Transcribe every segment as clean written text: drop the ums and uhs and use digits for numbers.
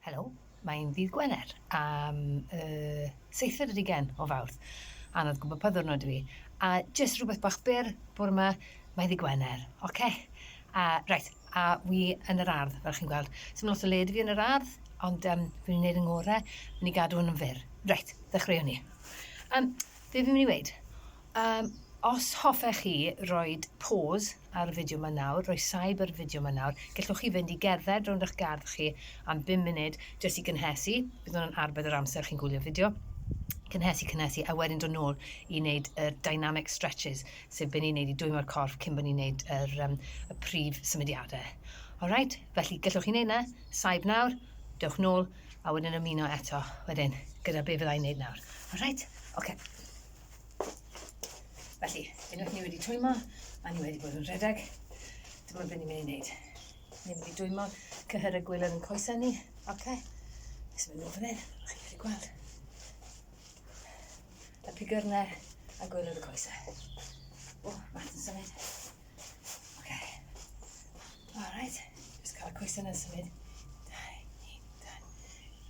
Helo, mae'n ddydd Gwener am y seithfed ar hugain o Fawrth. Anodd gwybod pa ddiwrnod yw hi. A jyst rhywbeth bach byr bore 'ma, mae'n ddydd Gwener, oce? A reit, a wi yn yr ardd, fel chi'n gweld. Sdim lot o le 'da fi yn yr ardd, ond um, fi'n gwneud yng ngorau, mynd i gadw hwn yn fyr. Reit, ddechreuwn ni. Um, be fi'n mynd i weud? Um, os hoffech chi roi pause ar y fideo yma nawr, rhoi saib ar y fideo yma nawr, gallwch chi fynd i gerdded rownd eich gardd chi am 5 munud jyst i gynhesu, bydd hwnna'n arbed yr amser chi'n gwylio fideo, cynhesu, cynhesu, a wedyn dod nôl i wneud y dynamic stretches, sef be ni'n wneud i dwymo'r corff cyn bod ni'n wneud yr, um, y prif symudiadau. Alright, felly gallwch chi wneud na, saib nawr, dewch nôl, a wedyn ymuno eto wedyn gyda be fyddai'n wneud nawr. Alright, oce. Okay. Felly, unwaith ni wedi twymo, a ni wedi bod yn rhedeg, dyma beth ni'n mynd i wneud. Ni'n mynd i dwymo cyhyrau gwaelod yn coesau ni. Oce. Okay. Nes mynd nôl fan hyn, rydych chi wedi gweld. Y pigyrnau a gwaelod y coesau. O, mat yn symud. Oce. Okay. All right. Just cael y coesau yna'n symud. 2, 1, 2,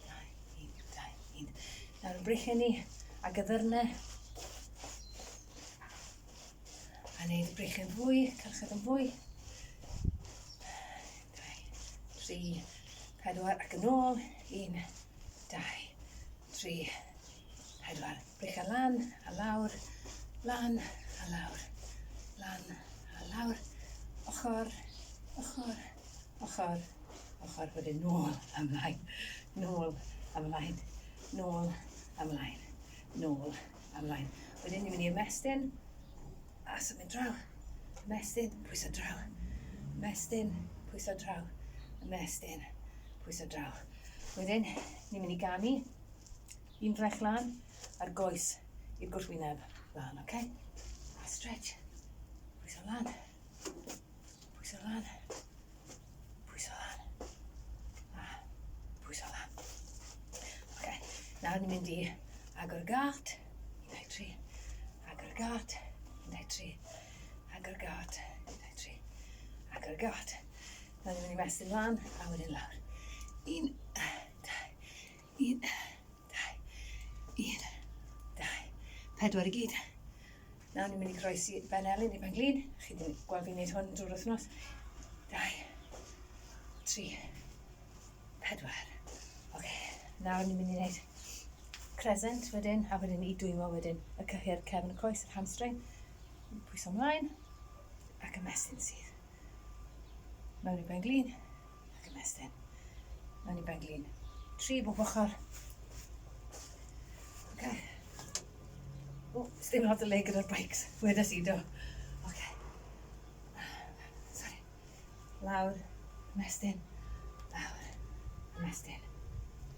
2, 1, 2, 1. Nawr yn breichiau ni a gyddyrnau. A wneud y breichiau'n fwy, cylchedd yn fwy. 2, 3, 4 ac yn ôl. 1, 2, 3, 4. Breichiau lan a lawr, lan a lawr, lan a lawr. Ochr, ochr, ochr, ochr, wedyn nôl, ymlaen, nôl, ymlaen, nôl, ymlaen, nôl, ymlaen. Wedyn ni'n mynd i ymestyn a symud draw. Ymestyn, pwyso draw. Ymestyn, pwyso draw. Ymestyn, pwyso draw. Wedyn, ni'n mynd i gamu un frech lan a'r goes i'r gwrthwyneb lan, oce? Okay? A stretch. Pwyso lan. Pwyso lan. Pwyso lan. A pwyso lan. Oce, nawr ni'n mynd i agor y gart. 1, 2, 3. Agor y gart. 1, 2, 3. Agor y gart. 1, 2, 3. Agor y gart. Nawr ni'n mynd i mestyn lan a wedyn lawr. 1, 2, 1, 2, 1, 2, 4 i gyd. Nawr ni'n mynd i groesi ben elin i ben glin. Chi ddim gweld fi'n gwneud hwn drwy'r wythnos. 2, 3, 4. Oce, nawr ni'n mynd i wneud crescent wedyn, a wedyn i dwymo wedyn y cyhyr cefn y coes, yr hamstring. Pwyso ymlaen, ac ymestyn sydd. Mewn i ben glin, ac ymestyn. Mewn i ben glin. 3 bob ochr. Okay. O, sdim lot o le gyda'r bikes. Wedes i do. Oce. Sorry. Lawr, ymestyn, lawr, ymestyn,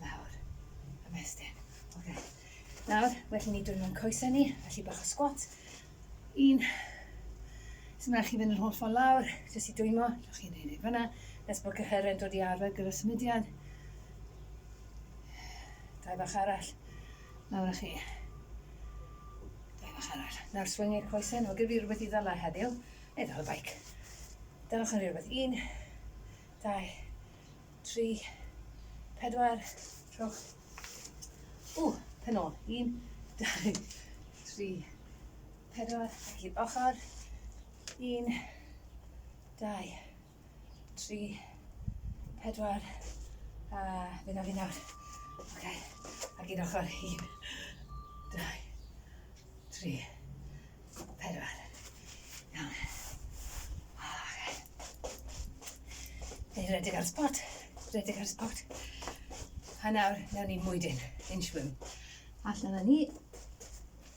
lawr, ymestyn. Oce. Nawr, well i ni dod mewn coesau ni, felly bach o squat. Un. Sy'n rhaid chi fynd yn holl ffordd lawr, jyst i dwymo, llwch chi'n neud e fyna, nes bod cyhyrau'n dod i arfer gyda symudiad. Dau bach arall. Lawr â chi. Dau bach arall. Nawr swingi'r coesau. Mae gyda fi rhywbeth i ddala heddiw. Neu ddal y bike. Dalwch ar rhywbeth. Un, dau, tri, pedwar. Trowch. Ww, pen ôl. Un, dau, tri, pedwar. Ac i'r ochr. Un, dau, 3, 4, a fynd â fi nawr. Oce, ac un ochr, 1, 2, 3, 4. Iawn. Oce. Neu redeg ar y spot, redeg ar y spot. A nawr, nawn ni mwydyn, inchworm. Allan â ni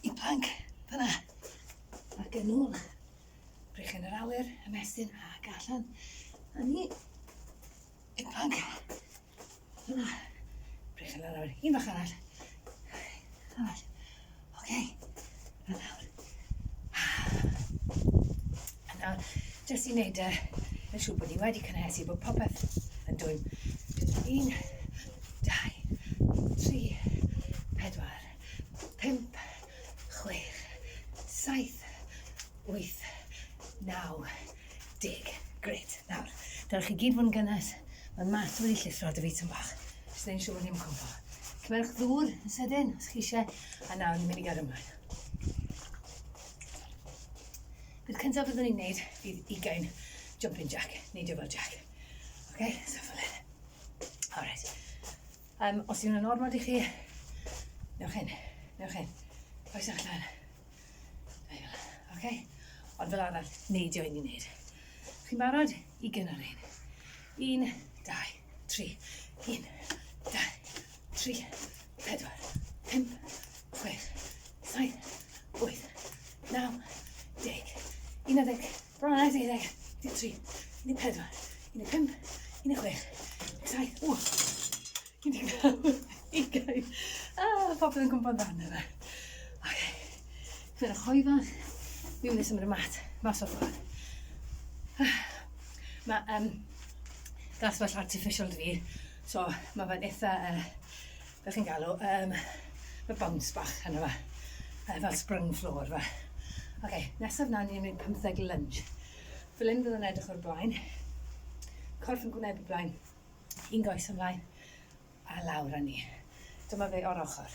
i plank, fyna. Ac yn ôl. Breichiau yn yr awyr, ymestyn ac allan. A ni, i'r plank. Yna. Breichiau yn yr awyr. Un fach arall. Arall. Oce. Okay. A nawr. A nawr, jyst i wneud e, yn siŵr bod ni wedi cynhesu, bod popeth yn dwym. Un, dau, tri, pedwar, pump, chwech, saith, 8, 9, 10. Grêt. Nawr, dylech chi gyd fod yn gynnes. Mae mat wedi llithro dy fi tyn bach. Jyst neud yn siŵr bod ni'n cwmpo. Cymerwch ddŵr yn sydyn, os chi eisiau, a nawr ni'n mynd i gario ymlaen. Bydd cyntaf fyddwn ni'n neud fydd 20 jumping jack, neidio fel jack. Ok, so fel hyn. Alright. Os yw hwnna'n ormod i chi, newch hyn, newch hyn. Oes allan. Ok, ond fel arall, neidio i ni'n neud. Chi'n barod? I gynnal un. 1, 2, 3. 1, 2, 3, 4, 5, 6, 7, 8, 9, 10. 11, bron ar 12, 13, 14, 15, 16, 17, 8, 19, 20. Ah, popeth yn cwmpo'n dda yna. Ok. Cymerwch hoe fach. Fi'n mynd i symud y mat mas o'r ffordd. Mae glaswellt artificial 'da fi, so mae fe'n eitha, fel chi'n galw, mae bounce bach arno fe, fel sprung floor fe. Ok, nesaf nawr ni'n mynd 15 lunge. Fel hyn fydd yn edrych o'r blaen. Corff yn gwyneb y blaen, un goes ymlaen, a lawr â ni. Dyma fe o'r ochr.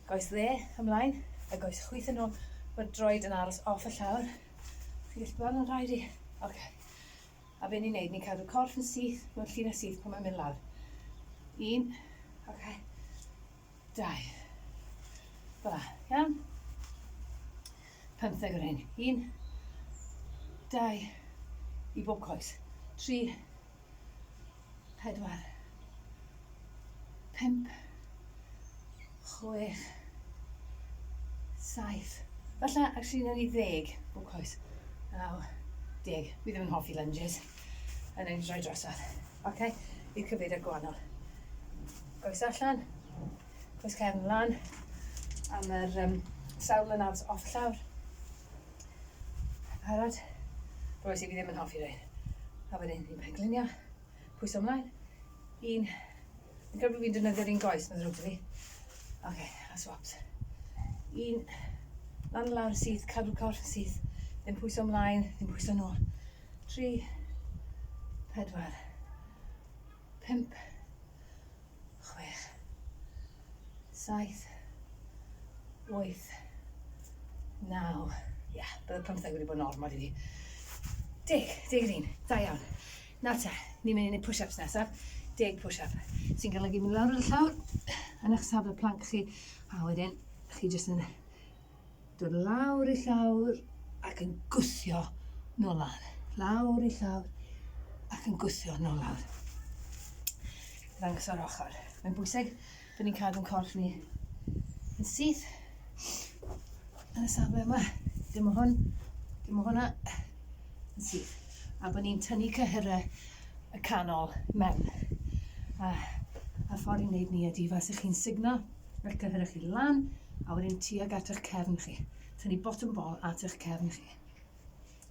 Goes dde ymlaen, a goes chwith yn ôl. Mae'r droed yn aros off y llawr. Chi'n gallu gweld yn rhaid i? Oce. Okay. A be ni'n neud, ni'n cadw corff yn syth, mewn llinell syth pan mae'n mynd lawr. Un, oce, okay. Dau. Fel la, iawn? 15 o'r hyn. Un, dau, i bob coes. 3, 4, 5, 6, 7. Falle, actually, nawn ni ddeg bob coes. 9, 10. Fi ddim yn hoffi lunges. A nawn ni droi drosodd. Ok, i'r cyfeiriad gwahanol. Goes allan, coes cefn lan, a mae'r sawl yn aros off llawr. Parod. Rwy'n i fi ddim yn hoffi rhain. A wedyn ni'n penglinio. Pwyso ymlaen. Un. Fi'n credu bod fi'n defnyddio'r un goes, mae'n ddrwg 'da fi. Ok, a swaps. Un. Lan a lawr syth, cadw'r corff yn syth. Ddim pwyso ymlaen, ddim pwyso nôl. 3, 4, 5, 6, 7, 8, 9. Ie, yeah, bydd y 15 wedi bod yn ormod i fi. 10, 10 yr un. Da iawn. Nawr te, ni'n mynd i wneud push-ups nesaf. 10 push-up. Sy'n golygu mynd lawr ar y llawr, yn eich safle plank chi, a wedyn chi jyst yn dod lawr i llawr ac yn gwthio nôl lan. Lawr i llawr ac yn gwthio nôl lawr. Ddangos o'r ochr. Mae'n bwysig bod ni'n cadw'n corff ni yn syth yn y safle yma. Dim o hwn, dim o hwnna, yn syth. A bod ni'n tynnu cyhyrau y canol mewn. A, a ffordd i wneud ni ydy fel sy'ch chi'n sugno eich cyhyrau chi lan, a wedyn tuag at eich cefn chi. Tynnu bottom ball at eich cefn chi.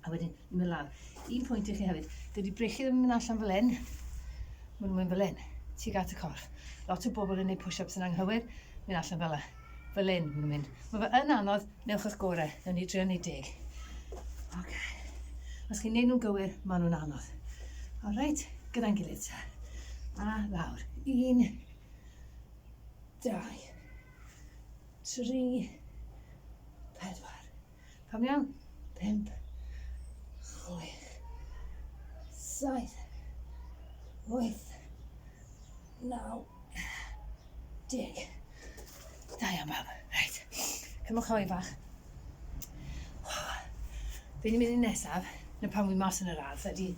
A wedyn, ni'n mynd lawr. Un pwynt i chi hefyd, dydy breichiau ddim yn mynd allan fel hyn, maen nhw'n mynd fel hyn, tuag at y corff. Lot o bobl yn gwneud push-ups yn anghywir, mynd allan fel yna. Fel hyn, maen nhw'n mynd. Mae fe yn anodd, newch eich gorau, newn ni drio neud deg. Ok. Os chi'n neud nhw'n gywir, maen nhw'n anodd. Alright, gyda'n gilydd te. A lawr. Un, dau, tri, pedwar. Pam iawn? 5, 6, 7, 8, 9, 10. Da iawn bawb. Reit. Cymwch hoe fach. Be ni'n mynd i nesaf, na pan wi mas yn yr ardd, ydy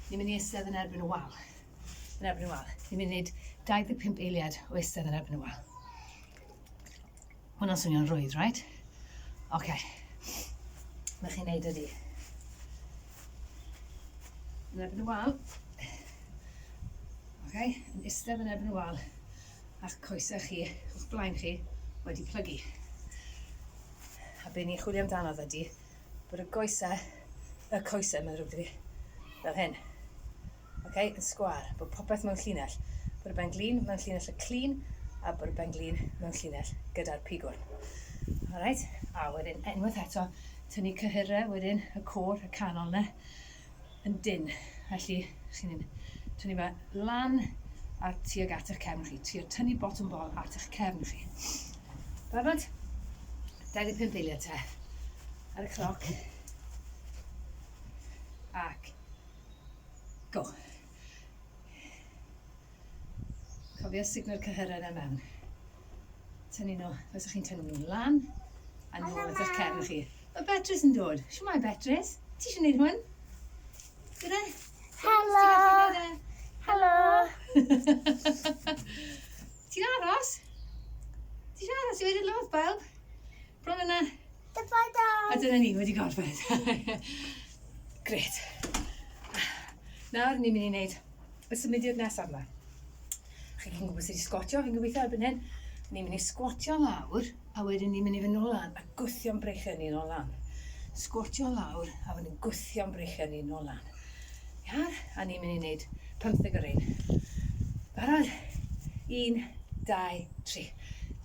ni'n mynd i eistedd yn erbyn y wal. Yn erbyn y wal. Ni'n mynd i wneud 25 eiliad o eistedd yn erbyn y wal. Hwnna'n swnio'n rwydd, right? Oce. Okay. Mae chi'n neud ydi. Yn erbyn y wal. Oce, okay. Yn eistedd yn erbyn y wal. A'ch coesau chi, o'ch blaen chi, wedi plygu. A be ni'n chwilio amdano ydy bod y goesau, y coesau, mae'n ddrwg 'da fi, fel hyn. Ok, yn sgwâr, bod popeth mewn llinell. Bod y ben glin mewn llinell y clun, a bod y ben glin mewn llinell gyda'r pigwrn. Alright, a wedyn unwaith eto, tynnu cyhyrau wedyn, y côr, y canol yna, yn dynn. Felly, chi'n mynd tynnu fe lan a tuag at eich cefn chi. Trio tynnu botwm bol at eich cefn chi. Barod? 25 eiliad te. Ar y cloc. Ac go. Cofio sugno'r cyhyrau yna mewn. Tynnu nhw, fyswch chi'n tynnu nhw lan a nôl at eich cefn chi. Mae Betrys yn dod. Shwmae Betrys? Ti eisiau gwneud hwn? Gyda? Helo! Helo! Ti'n aros? Ti eisiau aros i wedi lodd bawb? Bron yna. Goodbye, Dad. A dyna ni, wedi gorffen. Gret. Nawr ni'n mynd i wneud y symudiad nesaf yma. Chi'n gwybod sut i sgwatio, fi'n gobeithio erbyn hyn. Ni'n mynd i sgwatio lawr, a wedyn ni'n mynd i fynd nôl lan a gwthio'n breichiau ni nôl lan. Sgwatio lawr, a wedyn gwthio'n breichiau ni nôl lan. Iawn? A ni'n mynd i wneud 15 o rein. Barod? 1, 2, 3.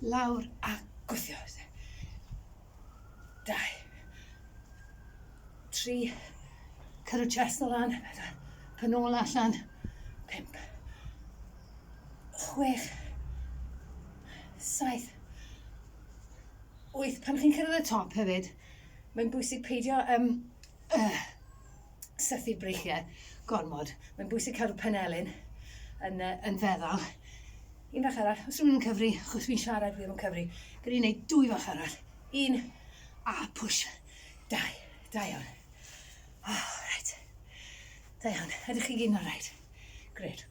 Lawr a gwthio. 2, 3, cyrw chest nôl lan, 4, pen ôl allan, 5, 6, 7, 8. Pan chi'n cyrraedd y top hefyd, mae'n bwysig peidio um, sythu breichiau gormod. Mae'n bwysig cadw penelin yn, yn feddal. Un fach arall, os rhywun yn cyfri, achos fi'n siarad, fi ddim yn cyfri. Gyda i wneud dwy fach arall. Un, a push. Dau, da iawn. Oh, right. Da iawn, ydych chi gyd yn alright? Gret.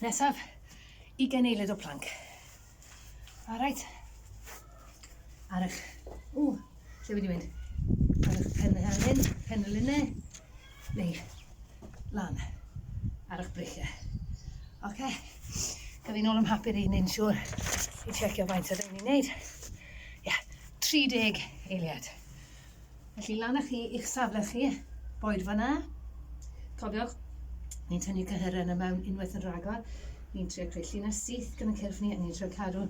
Nesaf, 20 eiliad o plank. Alright. Ar eich... Ww, lle wedi mynd? Ar eich penelin, penelinau, neu lan ar eich breichiau. Oce, okay. Gaf fi nôl ym mhapur i wneud yn siŵr i checio faint oedd ni'n wneud. Ie, yeah, 30 eiliad. Felly lan â chi i'ch safle chi, boed fan'na. Cofiwch, ni'n tynnu cyhyrau yna mewn unwaith yn rhagor. Ni'n trio creu llinell syth gyda'n cyrff ni a ni'n trio cadw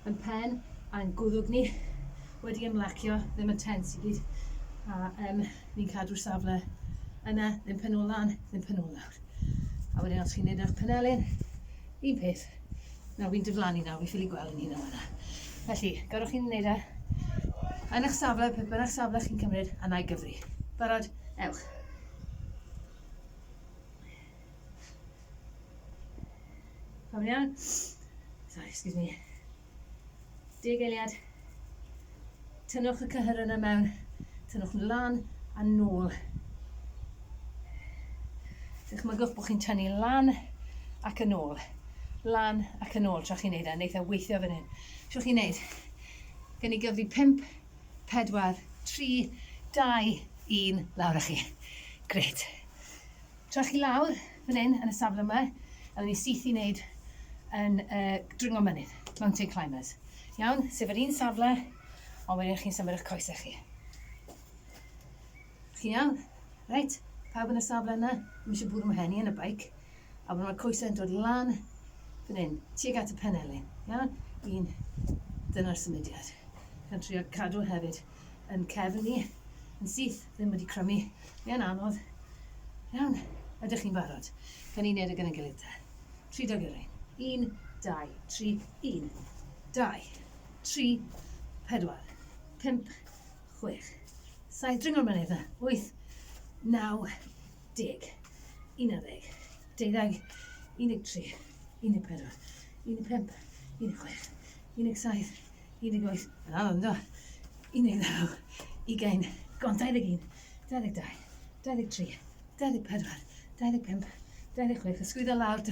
yn pen a'n gwddwg ni wedi ymlacio, ddim yn tens i gyd. A um, ni'n cadw'r safle yna, ddim pen ôl lan, ddim pen ôl lawr. A wedyn os chi'n neud eich penelin, un peth. Nawr fi'n diflannu nawr, fi ffili gweld yn hun yma. Felly, gadwch chi'n neud e yn eich safle, pe bynnag safle chi'n cymryd, a na i gyfri. Barod, ewch. Pawb yn iawn? Sorry, excuse me. Deg eiliad. Tynnwch y cyhyr yna mewn. Tynnwch nhw lan a nôl. Dychmygwch bod chi'n tynnu lan ac yn ôl. Lan ac yn ôl tra chi'n neud e. Neith e weithio fan hyn. Siwch chi'n neud? Gen i gyfri 5, 4, 3, 2, 1, lawr â chi. Gret. Tra chi lawr fan hyn yn y safle yma, a ni syth i wneud yn uh, dringo mynydd, mountain climbers. Iawn, sef yr un safle, ond wedyn chi'n symud eich coesau chi. Chi'n iawn? Reit, pawb yn y safle yna, ddim eisiau bwrw mhen i yn y beic. A wedyn mae'r coesau yn dod lan fan hyn, tuag at y penelin. Iawn? Un, dyna'r symudiad. Gan trio cadw hefyd yn cefn ni, yn syth, ddim wedi crymu. Mae'n anodd. Iawn, ydych chi'n barod? Gan ni wneud e gyda'n gilydd te. 3, 2, 1, 2, 3, 1, 2, 3, 4, 5, 6, 7, dringo'r mynydd na, 8, 9, 10, 11, 12, 13, 14, 15, 16, 17, 18, yn anodd ynddo? 19, 20, gone, 21, 22, 23, 24, 25, 26, ysgwyddo lawr,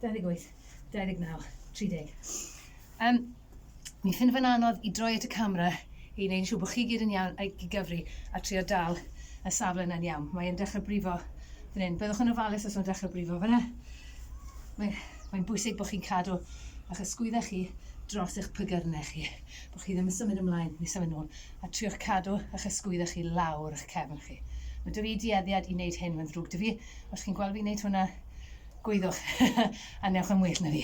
28, 29, 30. Um, mi ffind fe'n anodd i droi at y camera i wneud yn siŵr bod chi gyd yn iawn a'i gyfri a trio dal y safle yna'n iawn. Mae'n dechrau brifo fan hyn. Byddwch yn ofalus os mae'n dechrau brifo fyna. Mae'n mae bwysig bod chi'n cadw eich ysgwyddau chi dros eich pygyrnau chi. Bod chi ddim yn symud ymlaen neu symud nôl. A triwch cadw eich ysgwyddau chi lawr eich cefn chi. Mae dy fi dueddiad i wneud hyn, mae'n ddrwg dy fi. Os chi'n gweld fi'n wneud hwnna, gwyddwch a newch yn well na fi.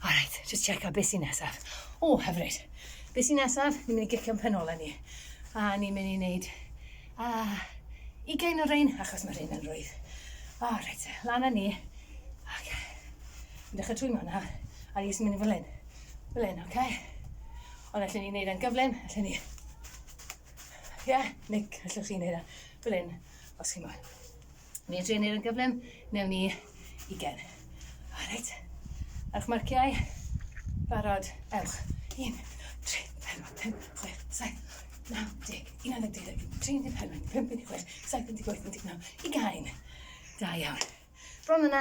Alright, just check out beth sy'n nesaf. O, hyfryd. Beth sy'n nesaf? Ni'n mynd i gicio'n penolau ni. A ni'n mynd i wneud a, ugain o rein, achos mae rein yn rwydd. O, reit, lan â ni. Okay. Yn dechrau trwy mewn nawr, a ni jyst yn mynd fel hyn. Fel hyn, oce? Okay? Ond allwn ni wneud e'n gyflym, allwn ni... Ie, yeah, Nick, allwch chi wneud e fel hyn, os chi'n moyn. Ni'n trio wneud yn gyflym, newn ni ugen. Alright, arch marciau, barod, ewch. 1, 3, 4, 5, 6, 7, 9, 10, 11, 12, 13, 14, 15, 16, 17, 18, 19, 20. Da iawn. Bron yna.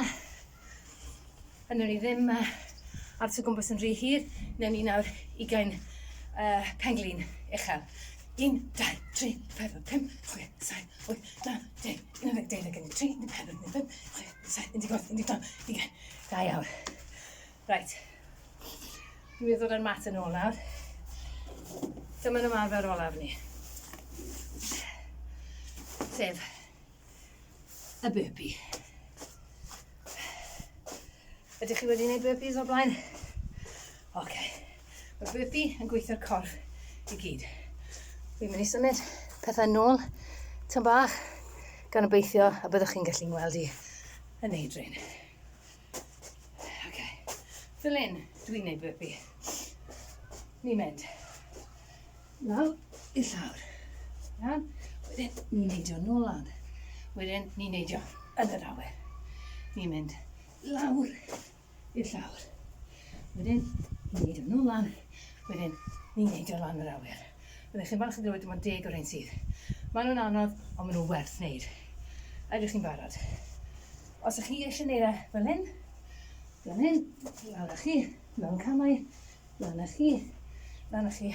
A newn ni ddim aros o gwmpas yn rhy hir. Newn ni nawr ugain penglin uchel. 1, 2, 3, 4, 5, 6, 7, 8, 9, 10, 11, 12, 13, 14, 15, 16, 17, 18, 19, 20. Da iawn. Right. Dwi'n mynd i ddod â'r mat yn ôl nawr. Dyma'n ymarfer olaf ni. Sef y burpee. Ydych chi wedi gwneud burpees o'r blaen? Oce. Okay. Mae burpee yn gweithio'r corff i gyd. Fi'n mynd i symud pethau nôl tan bach, gan obeithio a byddwch chi'n gallu ngweld i yn neud rhain. Okay. Fel hyn, dwi'n neud burpee. Ni'n mynd lawr i'r llawr. Iawn? Wedyn, ni'n neidio nôl lan. Wedyn, ni'n neidio yn yr awyr. Ni'n mynd lawr i'r llawr. Wedyn, ni'n neidio nôl lan. Wedyn, ni'n neidio lan yr awyr. Byddwch chi'n falch o glywed dim ond deg o'r rhain sydd. Maen nhw'n anodd, ond maen nhw'n werth wneud. Ydych chi'n barod? Os ydych chi eisiau gwneud e fel hyn, fel hyn, lawr â chi, mewn camau, Lan â chi, lan â chi.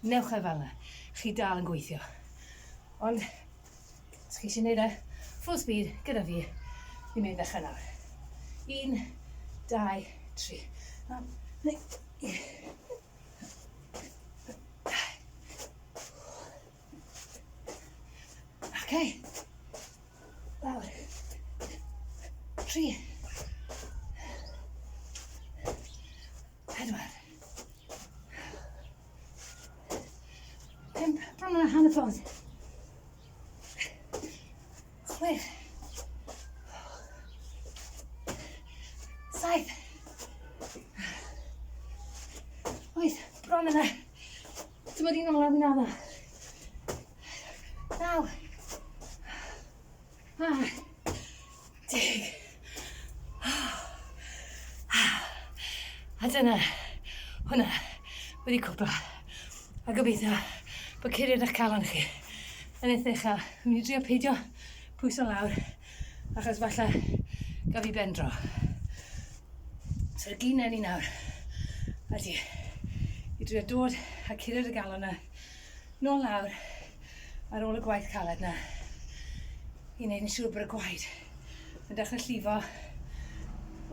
Newch e fel 'na. Chi dal yn gweithio. Ond, os chi eisiau gwneud e full speed gyda fi, ni'n mynd i ddechrau nawr. Un, dau, tri. Lan, neu, un. Okay. Lawr. Tri. Pedwar. Pump. Bron yn hanner ffordd. Chwech. Saith. Wyth. Bron yna. Dyma'r un olaf yn adda. Naw. Ah. Deg. A dyna hwnna wedi cwpla. A gobeithio bod curiad eich calon chi yn eitha uchel. Fi'n mynd i drio peidio pwyso lawr achos falle gaf fi ben dro. So'r gyn ni nawr ydy i drio dod a curiad y galon na nôl lawr ar ôl y gwaith caled 'na i wneud yn siŵr bod y gwaed yn dechrau llifo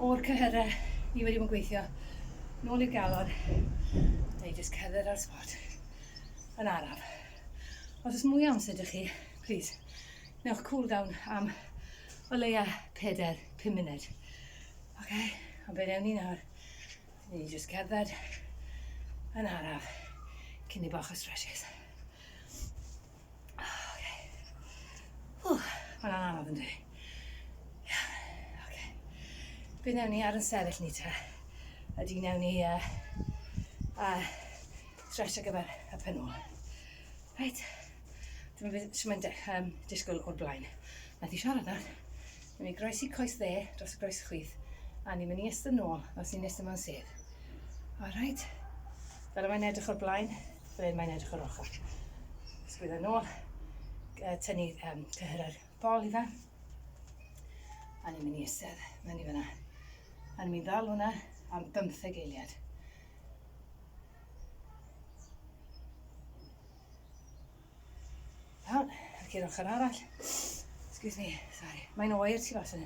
o'r cyhyrau ni wedi bod yn gweithio nôl i'r galon neu jyst cerdded ar spot yn araf. Os oes mwy o amser 'da chi, please, newch cool down am o leia 4-5 munud. Ok, ond be wnewn ni nawr, ni jyst cerdded yn araf cyn i bach o stretches. Okay. Ww, mae'n anodd yn dwi. Yeah, okay. Be wnewn ni ar yn sefyll ni te, ydy wnewn ni stretch ar gyfer y pen ôl. Reit, dyma beth sy'n mynd disgwyl o'r blaen. Nath i siarad nawr. Ni'n mynd i groesi coes dde dros y groes chwith, a ni'n mynd i eistedd nôl fel sy'n eistedd mewn sedd. Alright, fel y mae'n edrych o'r blaen, fel hyn mae'n edrych o'r ochr. Sgwyddo nôl, tynnu cyhyrau'r bol i fe. A ni'n mynd i eistedd mewn i fyna. A ni'n mynd i ddal hwnna am 15 eiliad. Iawn, ac i'r ochr arall. Excuse me, sorry. Mae'n oer tu fas yn.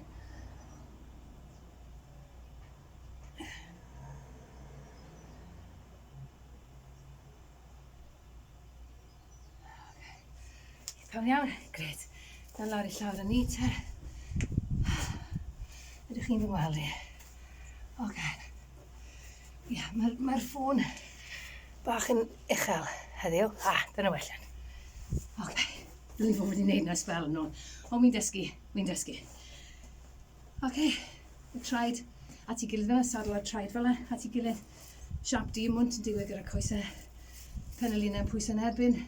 Pawb iawn? Gret. Na lawr i llawr â ni te. Ydych chi'n fy ngweld i? Oce. Ia, mae'r mae ffôn bach yn uchel heddiw. Ah, dyna well. Oce. Dwi'n fod wedi gwneud na sbel yn ôl. Ond wi'n dysgu, wi'n dysgu. Oce, y traed at ei gilydd fel 'na, saddle ar traed fel 'na, at ei gilydd. Siap diemwnt yn digwydd gyda coesau penelinau yn pwyso yn erbyn.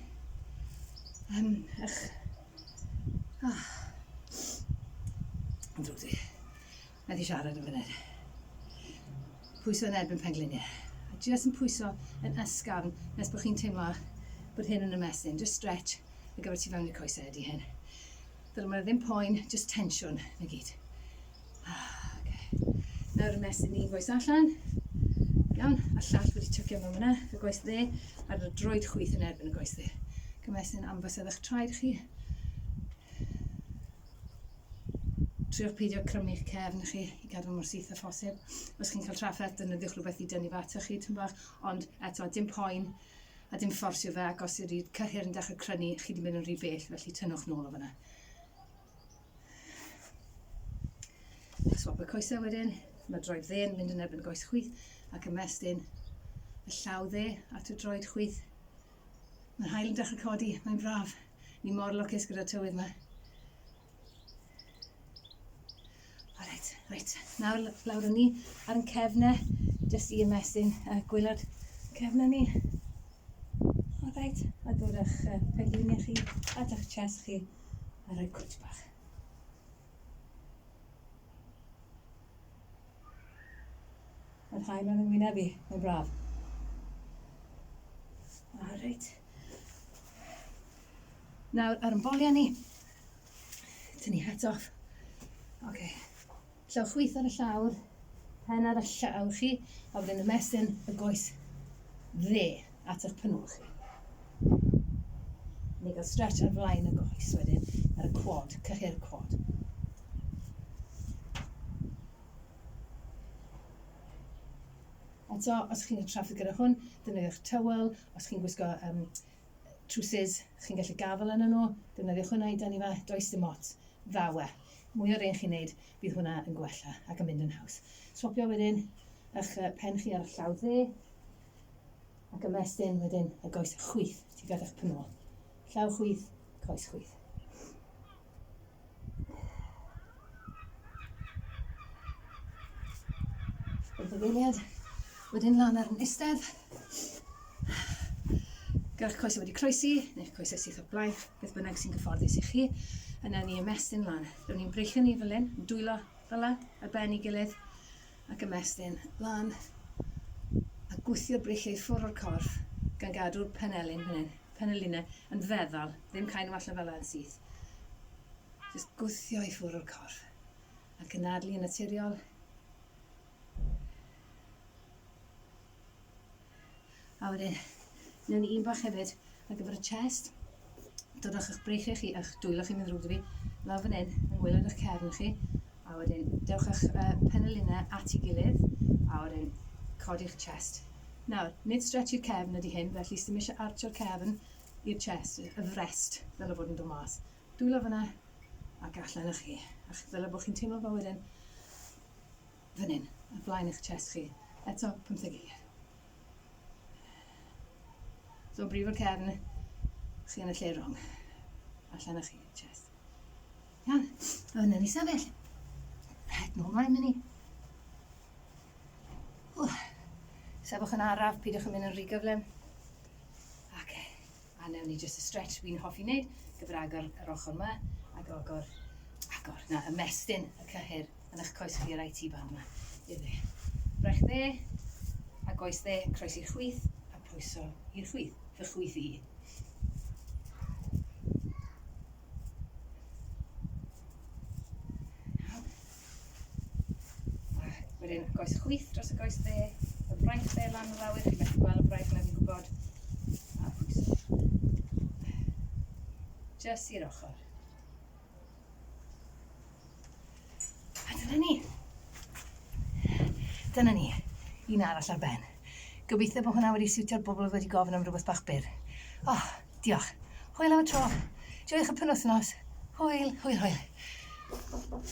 Um, ych. Ah. Yn ddrwg di. Methu siarad yn funud. Pwyso yn erbyn pengliniau. A jyst yn pwyso yn ysgafn nes bod chi'n teimlo bod hyn yn ymestyn. Just stretch ar gyfer tu fewn i'r coesau ydy hyn. Dyle mae ddim poen, just tensiwn na gyd. Ah, okay. Nawr ymestyn un goes allan. Iawn, a llall wedi tycio mewn fyna, y goes dde, a'r droed chwith yn erbyn y goes dde. Cymestyn ambysedd eich traed chi. Triwch peidio crymu'ch cefn chi i gadw mor syth â phosib. Os chi'n cael trafferth, defnyddiwch rhywbeth i dynnu fe atoch chi tyn bach, ond eto, dim poen a dim fforsio fe, ac os ydy'r cyhyr yn dechrau crynu, chi wedi mynd yn rhy bell, felly tynnwch nôl o fyna. Swap y coesau wedyn, mae droed dde yn mynd yn erbyn y goes chwith ac ymestyn y llaw dde at y droed chwith. Mae'r haul yn dechrau codi, mae'n braf. Ni mor lwcus gyda'r tywydd yma. Alright, reit. Nawr lawr â ni ar ein cefnau, jyst i ymestyn y gwylod cefnau ni. Alright, a dod â'ch pengliniau chi at eich chest chi a rhoi cwtch bach. Mae'r haul yn yngwyneb i, mae'n braf. Alright. Nawr ar yn boliau ni, tynnu het off. Ok. Llaw chwith ar y llawr, pen ar y llaw chi, a wedyn ymestyn y goes dde at eich penôl chi. Ni gael stretch ar flaen y goes wedyn, ar y quad, cyhyr quad. Eto, os chi'n cael trafferth gyda hwn, defnyddiwch tywel, os chi'n gwisgo um, trwsus, chi'n gallu gafael yn nhw, defnyddiwch hwnna i dynnu fe, does dim ots, ddaw e. Mwy o'r un chi'n neud, bydd hwnna yn gwella ac yn mynd yn haws. Swapio wedyn eich pen chi ar y llaw dde, ac ymestyn wedyn y goes chwith tuag at eich penôl. Llaw chwith, coes chwith. Wrth y eiliad, wedyn lan ar yn eistedd. Gyrch coesau wedi croesi, neu'ch coesau syth o'r blaen, beth bynnag sy'n gyfforddus i chi. Yna ni ymestyn lan. Rwy'n ni'n breichio ni fel hyn, dwylo fel yna, ar ben i gilydd, ac ymestyn lan, a gwthio'r breichiau i ffwrdd o'r corff, gan gadw'r penelin fan hyn, penelinau yn feddal, ddim cael nhw allan fel yna yn syth. Jyst gwthio i ffwrdd o'r corff. Ac anadlu yn naturiol. A wedyn, newn ni un bach hefyd ar gyfer y chest. Dodwch eich breichiau chi, eich dwylo chi'n mynd ddrwg 'da fi, lawr fan hyn, yng ngwaelod eich cefn chi. A wedyn, dewch eich uh, penelinnau at ei gilydd, a wedyn codi'ch chest. Nawr, nid stretch i'r cefn ydy hyn, felly sydd eisiau archo'r cefn i'r chest, y frest, ddyle fod yn dod mas. Dwylo fyna, ac allan â chi. A ddyle bod chi'n teimlo fel wedyn fan hyn, ar flaen eich chest chi. Eto, 15 eiliad. So, brifo'r cefn, chi yn y lle wrong. Allan â chi, chest. Iawn, a yna ni sefyll. Het nôl mlaen ni. Sefwch yn araf, peidiwch yn mynd yn rhy gyflym. Ok, a newn ni just y stretch fi'n hoffi wneud, gyfer agor yr ochr yma, ac agor, agor, na, ymestyn y cyhyr yn eich coes chi yr IT band yma. I'r dde. Braich dde, a goes dde, croes i'r chwith, a pwyso i'r chwith, fy chwith i. Wedyn, goes chwith dros y goes dde, y braich dde lan o'r awyr, chi'n gallu gweld y braich yna fi'n gwybod. A pwyso. Just i'r ochr. A dyna ni. Dyna ni. Un arall ar ben. Gobeithio bod hwnna wedi siwtio'r bobl oedd wedi gofyn am rhywbeth bach byr. Oh, diolch. Hwyl am y tro. Joiwch y penwythnos. Hwyl, hwyl, hwyl.